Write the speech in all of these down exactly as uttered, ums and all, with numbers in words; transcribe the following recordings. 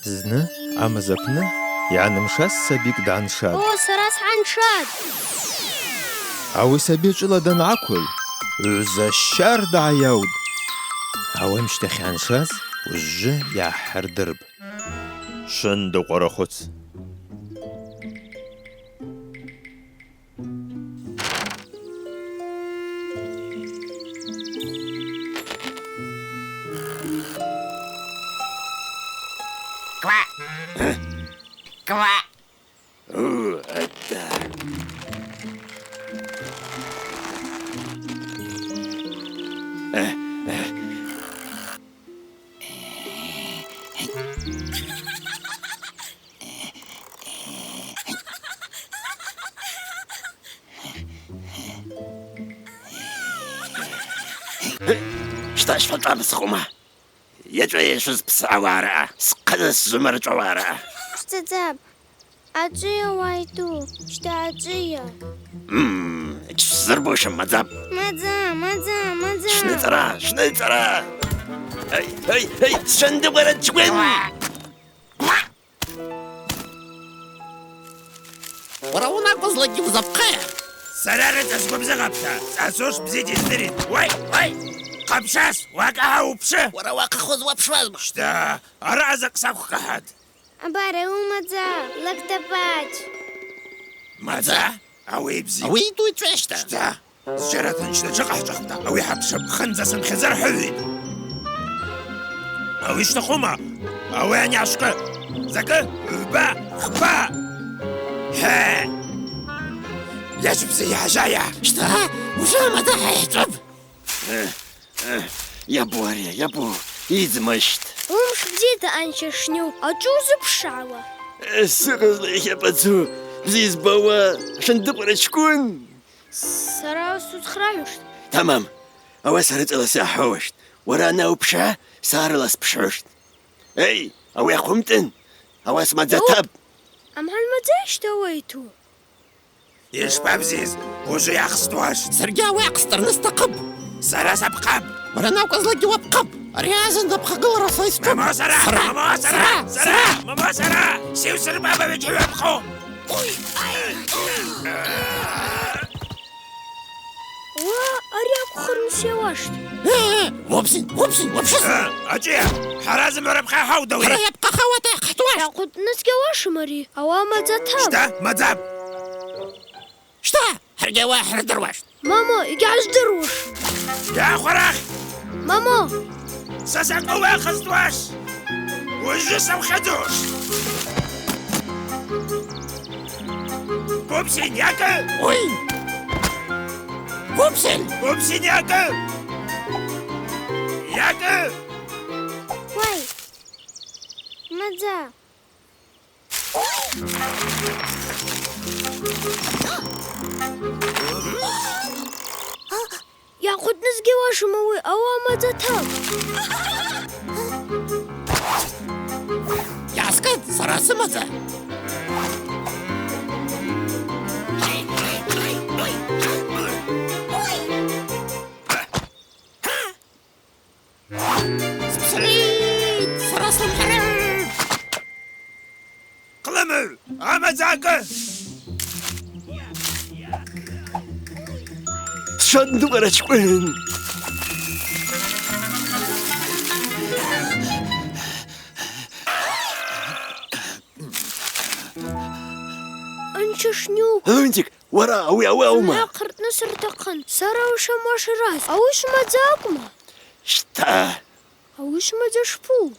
Зны амыз апны йгӏанымшаз сабикӏ дгӏаншатӏ. О, сара сгӏаншатӏ! Ауи саби чӏвыла дангӏаквыл, гӏвза щардагӏа йаутӏ. Ауи амщтахь йгӏаншаз уыжвжвы йгӏахӏырдырпӏ. Швындыкъвара хвыц. Ква! Ква! У, атта. Щта швачӏван схъума? Йачӏвайа швызпсгӏауа араъа? Схъазы сзумырчӏвауа араъа? Щтадзапӏ. Ачӏвыйа уайту? Щта ачӏвыйа? Мм, йгьсзырбушым, мадзапӏ. Мадза, мадза, мадза. Швныцӏра, швныцӏра. Ай, ай, ай, сшвындыкъвара чкӏвын. Уара уанакӏвызлакӏгьи узапхъа. Сара рыцӏа сгвыбзыгъапӏта, сасуш бзи гьиздыритӏ. Уай, уай! Хъапшас, уакӏа гьаупшы! Уара уахъахуз уапшуазма? Щта, араъа закӏ саквхъахьатӏ. Абар, ауи мадза, лакӏ дабач. Мадза? Ауи бзи. Ауи йдуйчӏващта? Щта. Зджьара тынчта тшыкъахӏчӏвахта, ауи хӏапшыпӏ, хындза сынхьыдзар хӏвыгӏвитӏ. Ауи щтахъума? Ауи ани ашвкъы. Закӏы? Хӏвба! Хӏвба! Хе! Йачӏвбзи йгьажьайа! Щта? Ужвы амадза хӏайхӏчӏвапӏ! Йабу ари, йабу, йыдзмыщт. Уымш бзита, анча шню, ачӏвыйа узыпшгӏауа? Сыгъызла йхьапацу, бзи йызбауа, швындыкъвара чкӏвын. Сара суцхърагӏуштӏ. Тамам. Ауаса рыцӏала сагьхӏвауаштӏ. Уара анаупша, са арала спшгӏуштӏ. Эй, ауи ахъвымтӏын. Ауаса мадза тапӏ. Амгьал мадза щта уайту? Йшпабзиз, ужвы йахъсдуаштӏ. Саргьи ауи ахъсдырныс стахъыпӏ. Сара сапхъапӏ. Уара накӏвызлакӏгьи уапхъыпӏ. Ари азын запхъагылара са йсчӏвапӏ. Мамо, сара! Сара! Мамо, сара! Сара! Сара! Мамо, сара! Сиу сырбаба, вичи вапхъу! Уа, ари акӏвхарныс йауаштӏ. Э, э, вупсин, вупсин, вупсин. Э, ачӏвыйа, хӏаразмра рапхъа хӏаудауи. Хъара йапхъахауата йахъхӏтуаштӏ. Йакъвтнысгьи ауашма ари, ауи амадза тапӏ. Щта, мадзапӏ. Щта, хӏаргьи ауи хӏырдыруаштӏ. Мамо, йгьгӏаздыруаш. Йа хварах! Мамо! Са закӏы уахъызтуаш! Ужвы саухъазуш! Пупсин, йакӏы! Уй! Пупсин! Пупсин, йакӏы! Йакӏы! Уай! Мадза! Йакъвтнысгьи ауашма ауи, ауи амадза тапӏ. Йаскӏыт, сара сымадза. Спшрит! Сара слымхӏарыпӏ! Хълымыгӏв, амадза акӏы! Сшван дукъара чкӏвын! Анча шнюк! Лунтик, уара, ауи, ауи аума? Сара хъыртны сыртахъын. Сара ушамашраз. Ауи швмадза акӏвма? Щта. Ауи швмадза шпу?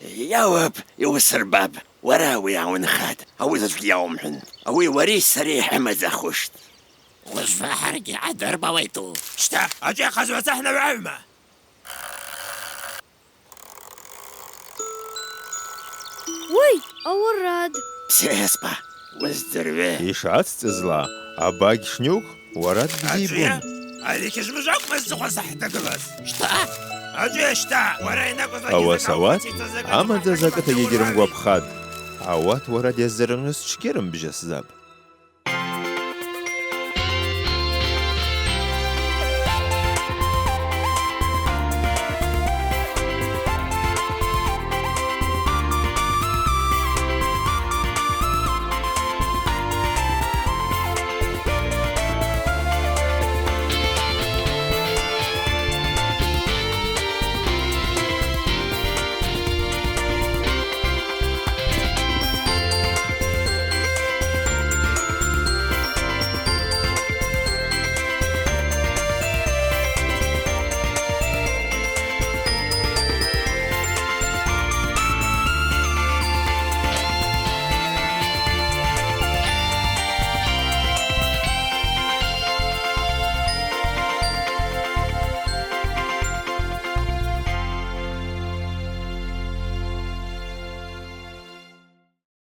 Йауапӏ, йуысырбапӏ. Уара ауи гьаунхатӏ. Ауи заджвгьи йаумхӏвын. Ауи уари сари хӏымадзахуштӏ. Уыжвжва хӏаргьи гьадырбауайту. Щта, ачӏвыйа хъазгӏваца хӏнагӏвгӏагӏвма? Уый, ауарад. Псеспа, уыздзыргӏвы. Йшацӏцӏызла, абагь шнюк уарад бзибун. Ачӏвыйа? Ари кьыжмыжакӏма зцӏыхъва сахӏдагылаз? Щта? Ачӏвыйа щта? Уара йнакӏвызлакӏгьи закӏ гьаухъуцитӏ, закӏ гьаухъуцитӏ. Ауаса ауат, ауаса ауат амадза закӏыта йыгьрымгвапхатӏ. Ауат уарад йаздзыргӏвныс чкӏирымбжьасзапӏ.